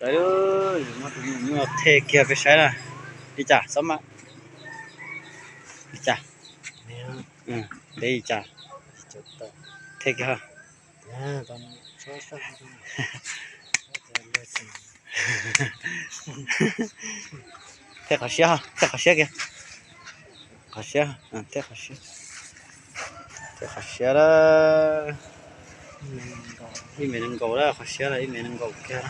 Tawm lawm, muab tus me nyuam nyuj los the kiag peb saib na. Li cas txhob maj? Li cas? Ntev li cas? The kiag. The qhov siab, the qhov siab kiag. Qhov siab, the qhov siab. The qhov siab lawm. Ib mev nees nkaum lawm, qhov siab lawm, ib mev nees nkaum kiag.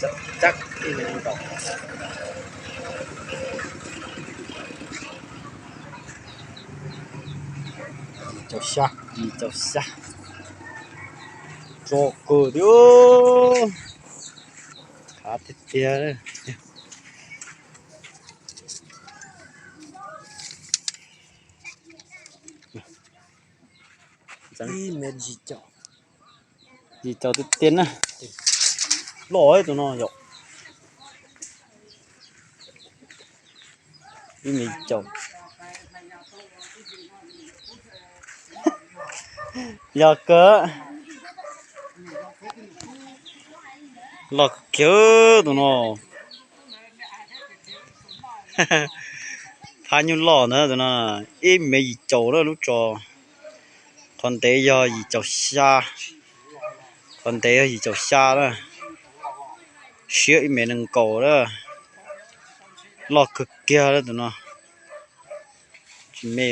Ib mev nees nkaum. Yim caum xya, yim caum xya. Tso kawg thiab. Khav tiag tiag. Yim caum tiag tiag na. Loj tus no yom. Ib mev yim caum. Yog kawg. Loj kiag tus no. Phab nyuj loj ntawd tus no, ib mev yim caum lawm lub tso. Qhov ntev yog yim caum xya. Qhov ntev yog yim caum xya na. Siab ib mev nees nkaum na. Loj kawg kiag lawm tus no. Tsis me,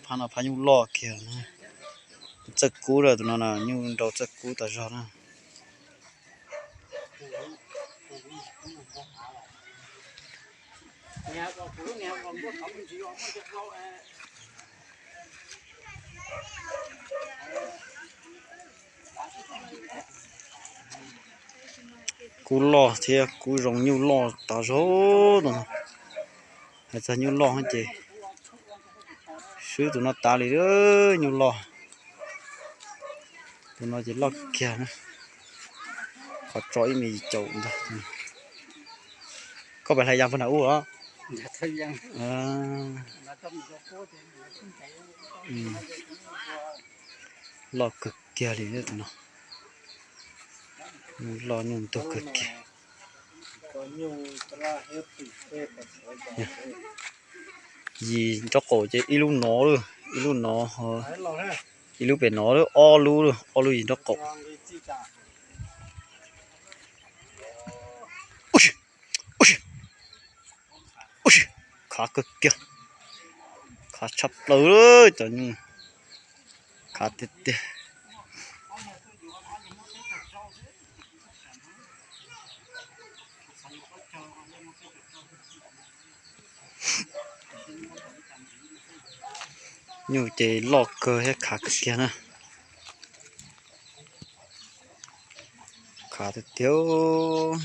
phab no phab nyuj loj kiag na. Txawj kub lawm tus no, nyuj nrau txawj kub tas zog na. Kub loj thiab kub zoo, nyuj loj tas zog no. Hais txog nyuj loj ces swb tus no tas li, nyuj loj. Tus no ces loj kiag na. Qhov tso ib mev yim caum ntag. Koj pais hlais yas puag nram ub los? Loj kawg kiag li tus no. Nyuj loj nyuj ntug kawg kiag. Yim nraub qaum ces ib lub no, ib lub no, ib lub pem no, ob lub, ob lub yim nraub qaum. Khav kawg kiag, khav tshaj plaws cov nyuj, khav tiag tiag. Nyuj ces loj kawg thiab khav kawg kiag na. Khav tiag tiag.